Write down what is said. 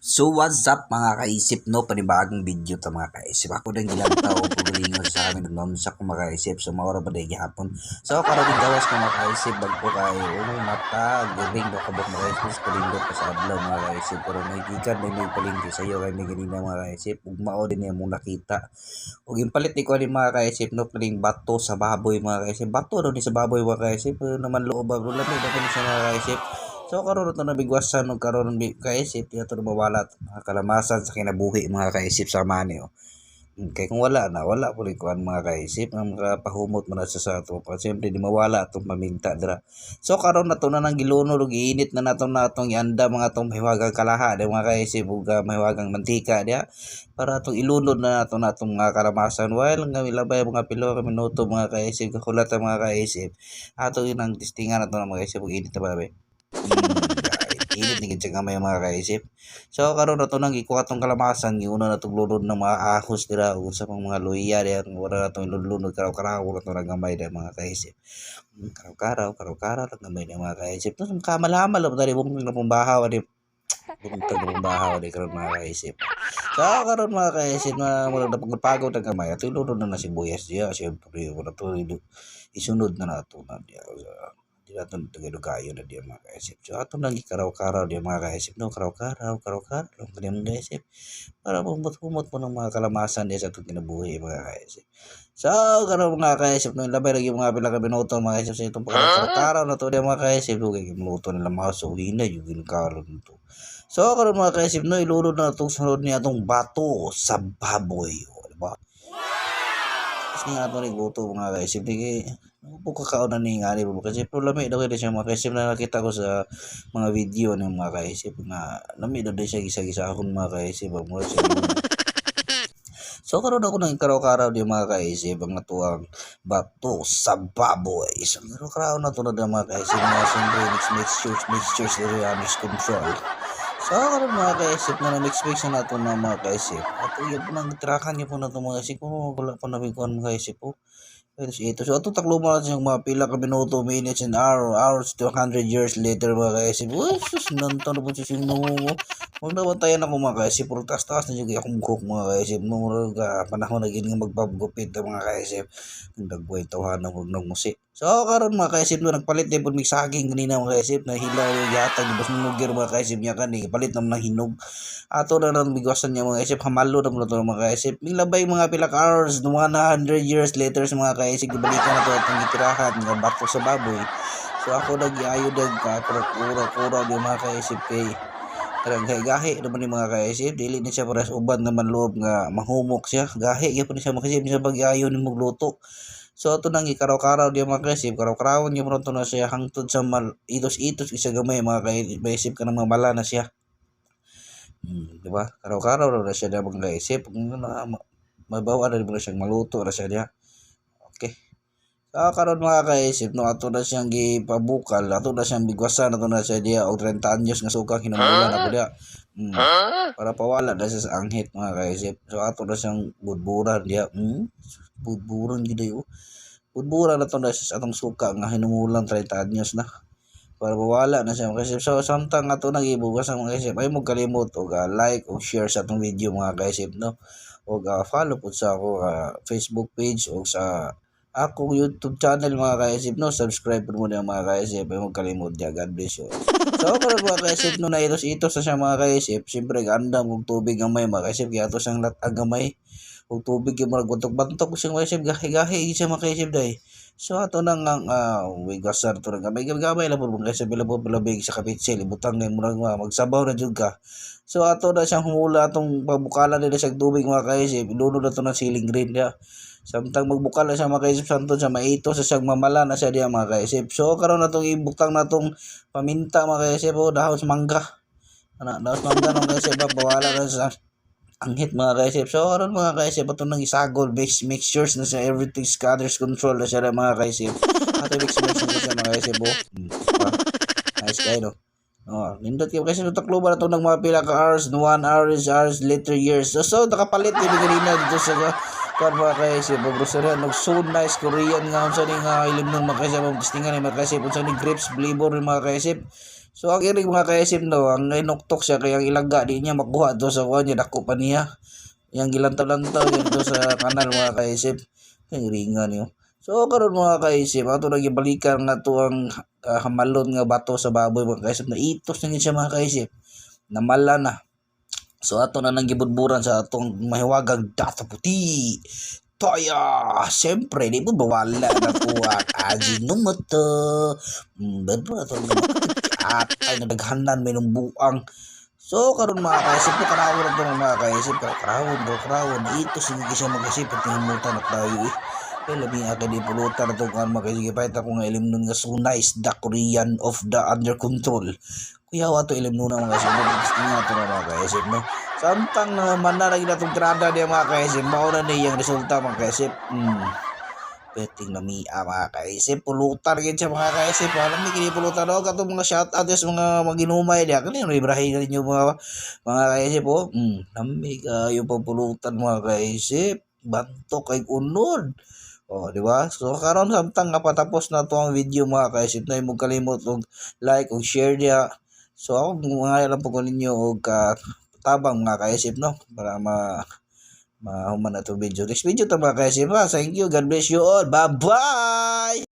So what's up, mga kaisip, no? Panibagong video ta, mga kaisip. Ako nang gilantaw og kaugalingon sa amin nagmaunsa ko, mga kaisip. So maura ba day gihapon. So karon gawas ko, mga kaisip, bag-o kaayo. Unong mata, gabing do kabok, mga kaisip, palindot pa sa adlaw, mga kaisip. Pero may gikan may may palengke sayo kay may ganina, mga kaisip. Ug mao din niya mong nakita. Ug ipalit ni ko ani, mga kaisip, no, kaning bato sa baboy, mga kaisip. Bato daw ni sa baboy, mga kaisip. Pero naman loob ba lami daw kini siya, mga kaisip. So karon to nabigwasan og karon kaisip, di ato mawala mga kalamasan sa kinabuhi, mga kaisip, sa money oh. Kay kung wala na, wala po rin kuan, mga kaisip, ang makapahumot man na siya sa ato. Kasi siyempre di mawala atong paminta dira. So karon na to na nang gilunod ug giinit na nato na atong ianda mga atong mahiwagang kalaha di, mga kaisip, ug mahiwagang mantika diha para atong ilunod na nato na atong mga kalamasan while nga milabay mga pilo ka minuto, mga kaisip, kakulat ang mga kaisip. Ato yun ang testingan nato na, mga kaisip, ug init na ba be? Init ni gid siya gamay, mga kaisip. So karon na to nang gikuha tong kalamasan, giuna na tong lunod ng mga ahos dira ug sa pang mga luya diha, wala na tong ilunod, karaw-karaw na to na gamay diha, mga kaisip. Karaw-karaw, karaw-karaw lang gamay diha, mga kaisip. To kamal-hamal ba diri bung na pong bahaw ani bungtag na pong bahaw ani karon, mga kaisip. So karon, mga kaisip, na murag napagod ang gamay, ato ilunod na na sibuyas diha, siyempre wala to isunod na nato na diha. Di nato tagadugayon na diha, mga kaisip. So ato nang gikaraw-karaw diha, mga kaisip, no, karaw-karaw, karaw-karaw lang kani, mga kaisip, para humot-humot po ng mga kalamasan diha sa atong kinabuhi, mga kaisip. So karon, mga kaisip, no, labay lagi mga pila ka minuto, mga kaisip, sa itong pagkaraw na to diha, mga kaisip, dugay kay maluto nila mga so hinay yung ginkaron to. So karon, mga kaisip, no, ilunod na itong sunod niya atong bato sa baboy, o, di ba? Tapos nga ato nagluto, mga kaisip, di kay po kakaon na ni nga ba kasi pero lami daw kay siya, mga kaisip, na nakita ko sa mga video ng mga kaisip nga lami daw din siya gisa-gisa akon, mga kaisip ba mo siya. So karon ako nang karaw-karaw di, mga kaisip, ang atuang bato sa baboy. So karaw-karaw na to na mga kaisip na siyempre mix mixtures mixtures diri mix control. So karon, mga kaisip, na mix mix na nato na, mga kaisip. Ato yun po nang trakan niyo po na to, mga kaisip, kung wala pa nabigkuhan, mga kaisip po. Pero ito. So, ato takluman natin yung mga pila ka minuto, minutes and hour, hours to 100 years later, mga kaisip. Uy, sus, nanto na po siya mo. Huwag na bantayan ako, mga kaisip. Puro taas-taas na yung akong buhok, mga kaisip. Nung panahon na gini nga magpagupit mga kaisip. Ang dagway tawhan ng huwag musi. So, karon, mga kaisip, no, nagpalit din po may saging kanina, mga kaisip. Nahilaw yung yatag. Di ba sunugir, mga kaisip, niya kani. Palit naman ng hinog. Ato na lang bigwasan niya, mga kaisip. Hamalo na mo na ito, mga kaisip. Milabay mga pila ka hours, 100 years later sa mga kaisip. Gibalikan na ito atong gitirahan nga bato sa baboy. So ako nag-iayo dag ka kura-kura di, mga kaisip, kay karang gahi gahi naman ni, mga kaisip, dili ni siya parehas uban naman loob nga mahumok siya, gahi gyud ni siya, mga kaisip, siya pag-iayo ni luto. So ato nang gikaraw-karaw di, mga kaisip, karaw-karawon gyud mo to na siya hangtod sa mal itos-itos isa gamay, mga kaisip, kanang mamala na siya. Di ba? Karaw-karaw ra siya diha, mga kaisip. Kung na, mabaw na mo na siyang maluto ra siya diha. Okay. So karon, mga kaisip, no, ato na siyang gipabukal, ato na siyang bigwasan, ato na siya diha og 30 anyos nga sukang hinumulan ako diha. Para pawala na siya sa anghit, mga kaisip. So ato na siyang budburan diha. Budburan gid oh. Budburan na to na siya sa atong suka nga hinumulan 30 anyos na para mawala na siya, mga kaisip. So samtang ato nagibugas ang mga kaisip, ay mo kalimot og like o share sa atong video, mga kaisip, no, og follow pud sa ako Facebook page o sa akong YouTube channel, mga kaisip, no. Subscribe pud mo niya, mga kaisip, ay mo kalimot diya. God bless you. So karon, mga kaisip, no, naitos-itos na siya, mga kaisip. Siyempre gandam og tubig gamay, mga kaisip, kaya ato siyang latag gamay og tubig kay murag bantok-bantok siya, mga kaisip, gahi-gahi siya, mga kaisip, day. So ato nang ang wigasar to gamay gamay lang po, mga kaisip, bila po labig sa kapitsil ibutang ngay murag magsabaw na jud ka. So ato na siyang humula atong pabukalan nila sa tubig, mga kaisip, ilunod na to ng siling green diya. Samtang magbukal na siya, mga kaisip, santod sa maito sa siyang mamala na siya diya, mga kaisip. So karon na tong ibutang na tong paminta, mga kaisip, o dahon sa mangga. Ana, dahon sa mangga mga kaisip, bawala na sa anghit, mga kaisip. So karon, mga kaisip, ato nang isagol, mix mixtures na siya, everything scatters control na siya, mga kaisip. Ato mix mix na siya, mga kaisip, oh. Diba? Nice kayo, no? Oh, nindot kayo kasi takloban na itong nagmapila ka hours, 1 hours, hours, later years. So nakapalit yung kanina dito sa kuan, mga kaisip, grocery nag so nice Korean nga unsa ni nga ilim nung mga kaisip, ang testingan ni, mga kaisip, unsa ni grapes flavor ni, mga kaisip. So ang iring, mga kaisip, no, ang inuktok siya kay ang ilaga di niya makuha to sa kuha niya, dako pa niya. Yang gilantaw-lantaw niya to sa kanal, mga kaisip. Ang iringan niyo. So karon, mga kaisip, ato lagi balikan nga to ang hamalon nga bato sa baboy, mga kaisip, na itos na gid siya, mga kaisip. Namala na. So ato na nang gibudburan sa atong mahiwagang Datu Puti. Toyo! Siyempre, di mo bawala na po ang Ajinomoto. Ba't ba ito? Atay na daghanan may nung buang. So karon, mga kaisip ko, karawon na ito, mga kaisip. Karawon, karawon. Ito sige siya mag-isip at himutan at tayo eh. Kaya labi nga kay di pulutan na itong mga kaisip. Pahit ako nga ilim nun nga so nice the Korean of the under control. Kuya ato ilim nun mga kaisip. Gusto nga ito na, mga kaisip, no? Samtang na mana lagi na itong tirada niya, mga kaisip. Mao na niyang resulta, mga kaisip. Peting lamia, mga kaisip. Pulutan rin siya, mga kaisip. Alam ni kini pulutan o katong mga shout out sa mga maginumay diya. Kani ano ibrahin ninyo mga kaisip oh. Lami kayo pagpulutan, mga kaisip. Bantok kay unod. Oh, di ba? So karon samtang nga patapos na to ang video, mga kaisip, na imong kalimot og like og share diya. So ako mga lang po ko ninyo og ka tabang, mga kaisip, no, para ma mahuman na itong video. Next video to, mga kaisip ha. Thank you. God bless you all. Bye-bye!